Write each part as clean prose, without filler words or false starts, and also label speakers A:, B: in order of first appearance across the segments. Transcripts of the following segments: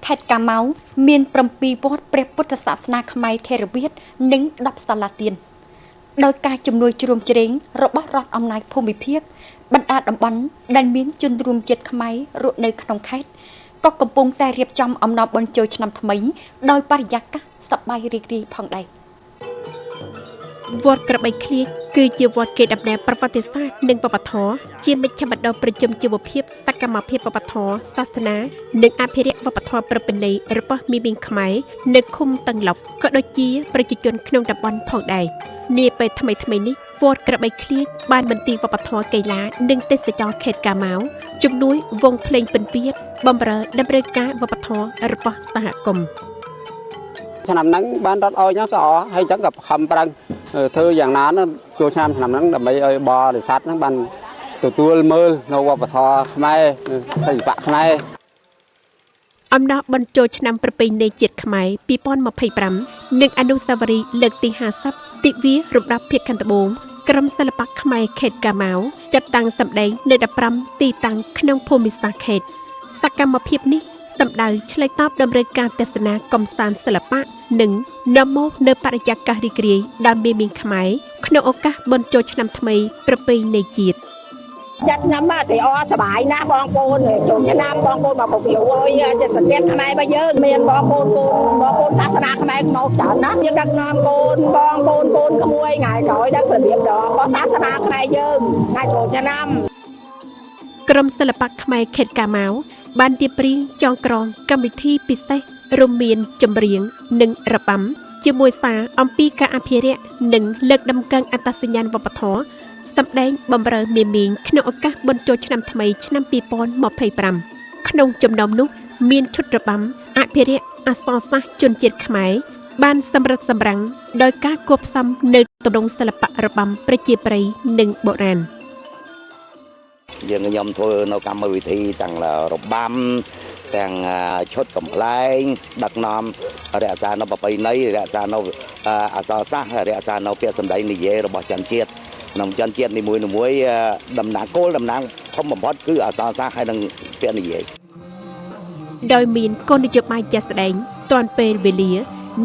A: ខេត្តកាម៉ៅមាន7វត្តព្រះពុទ្ធសាសនាខ្មែរថេរវាទនិង10សាលាទានដោយការជំនួយជ្រោមជ្រែងរបស់រដ្ឋអំណាចភូមិភាគបណ្ដាតំបន់ដែលមានជនរួមជាតិខ្មែររស់នៅក្នុងខេត្តក៏កំពុងតែរៀបចំអំណរបុណ្យចូលឆ្នាំថ្មីដោយបរិយាកាសសប្បាយរីករាយផងដែរ។
B: វត្តក្របីឃ្លៀចគឺជាវត្តកេរដំណែលប្រវត្តិសាស្ត្រនិងវប្បធម៌ជាមជ្ឈមណ្ឌលប្រជុំជីវភាពសកម្មភាពវប្បធម៌សាសនានិងអភិរក្សវប្បធម៌ប្រពៃណីរបស់មីមីងខ្មែរនៅឃុំតឹងឡុកក៏ដូចជាប្រជាជនក្នុងតំបន់ផងដែរ។ នាពេលថ្មីៗនេះវត្តក្របីឃ្លៀចបានមន្ទីរវប្បធម៌កីឡានិងទេសចរខេត្តកាម៉ៅជំនួយវងភ្លេងពិណពាទ្យបំរើតម្រូវការវប្បធម៌របស់សហគមន៍។
C: ឆ្នាំហ្នឹងបានរត់ឲ្យហ្នឹងក៏អស់ហើយ អញ្ចឹងក៏ខំប្រឹងធ្វើយ៉ាងណាចូលឆ្នាំឆ្នាំហ្នឹងដើម្បីឲ្យបរិស័ទហ្នឹងបានទទួលមើលនៅវប្បធម៌ខ្មែរសិល្បៈខ្មែរ។
B: អំណោះបញ្ចូលឆ្នាំប្រពៃណីជាតិខ្មែរ2025និងអនុស្សាវរីយ៍លើកទី50ទិវារំដោះភាគខាងត្បូងក្រុមសិល្បៈខ្មែរខេត្តកាម៉ៅចាត់តាំងសម្ដែងនៅ15ទីតាំងក្នុងភូមិសាស្ត្រខេត្ត។ សកម្មភាពនេះសម្ដៅឆ្លើយតបតម្រូវការទស្សនាកំសាន្តសិល្បៈនិងនាំមកនៅបរិយាកាសរីករាយដល់មេមីងខ្មែរក្នុងឱកាសបុណ្យចូលឆ្នាំថ្មីប្រពៃណីជាតិ។
D: ចាត់ឆ្នាំមកទីអសប្បាយណាស់បងប្អូនចូលឆ្នាំបងប្អូនមកគ្រប់យអើយសង្កេតខ្មែររបស់យើងមានបងប្អូនកូនបងប្អូនសាសនាខ្មែរមកច្រើនណាស់យើងដឹកនាំកូនបងប្អូនកូនក្មួយថ្ងៃក្រោយដឹងរបៀបដល់សាសនាខ្មែរយើងថ្ងៃចូលឆ្នាំ
B: ។ ក្រុមសិល្បៈខ្មែរខេត្តកាម៉ៅបានរៀបរៀងចងក្រងកម្មវិធីពិសេសរួមមានចម្រៀងនិងរបាំជាមួយសារអំពីការអភិរក្សនិងលើកតម្កើងអត្តសញ្ញាណវប្បធម៌សម្ដែងបំរើមេមីងក្នុងឱកាសបុណ្យចូលឆ្នាំថ្មីឆ្នាំ2025ក្នុងចំណោមនោះមានឈុតរបាំអភិរក្សអក្សរសាស្ត្រជនជាតិខ្មែរបានសម្រិតសម្រាំងដោយការគួបផ្សំនៅទម្រង់សិល្បៈរបាំប្រជាប្រិយនិងបុរាណ។
E: យើងខ្ញុំធ្វើនៅកម្មវិធីទាំងរបាំទាំងឈុតកំប្លែងដឹកនាំរក្សានៅប្រពៃណីរក្សានៅអក្សរសាស្ត្ររក្សានៅពាក្យសម្ដីនិយាយរបស់ជនជាតិក្នុងជនជាតិនីមួយៗតំណាងគោលតំណាងធំបំផុតគឺអក្សរសាស្ត្រហើយនិងពាក្យនិយាយ
B: ។ ដោយមានគោលនយោបាយជាក់ស្ដែងទាន់ពេលវេលា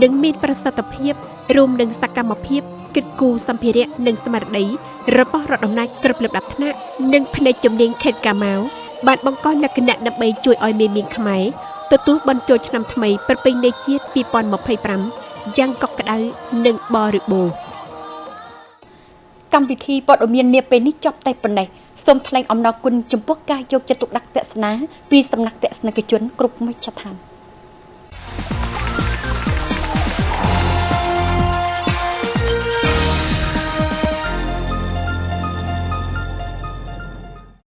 B: និងមានប្រសិទ្ធភាពរួមនឹងសកម្មភាពគិតគូរសម្ភារៈនិងស្មារតីរបស់រដ្ឋអំណាចគ្រប់លំដាប់ថ្នាក់និងផ្នែកជំនាញខេត្តកាម៉ៅបានបង្កលក្ខណៈដើម្បីជួយឲ្យមេមីងខ្មែរទទួលបុណ្យចូលឆ្នាំថ្មីប្រពៃណីជាតិ2025យ៉ាងកក់ក្ដៅនិងបរិបូរណ៍។
A: កម្មវិធីព័ត៌មាននាពេលនេះចប់តែប៉ុណ្ណេះសូមថ្លែងអំណរគុណចំពោះការយកចិត្តទុកដាក់ទស្សនាពីសំណាក់ទស្សនិកជនគ្រប់មជ្ឈដ្ឋាន។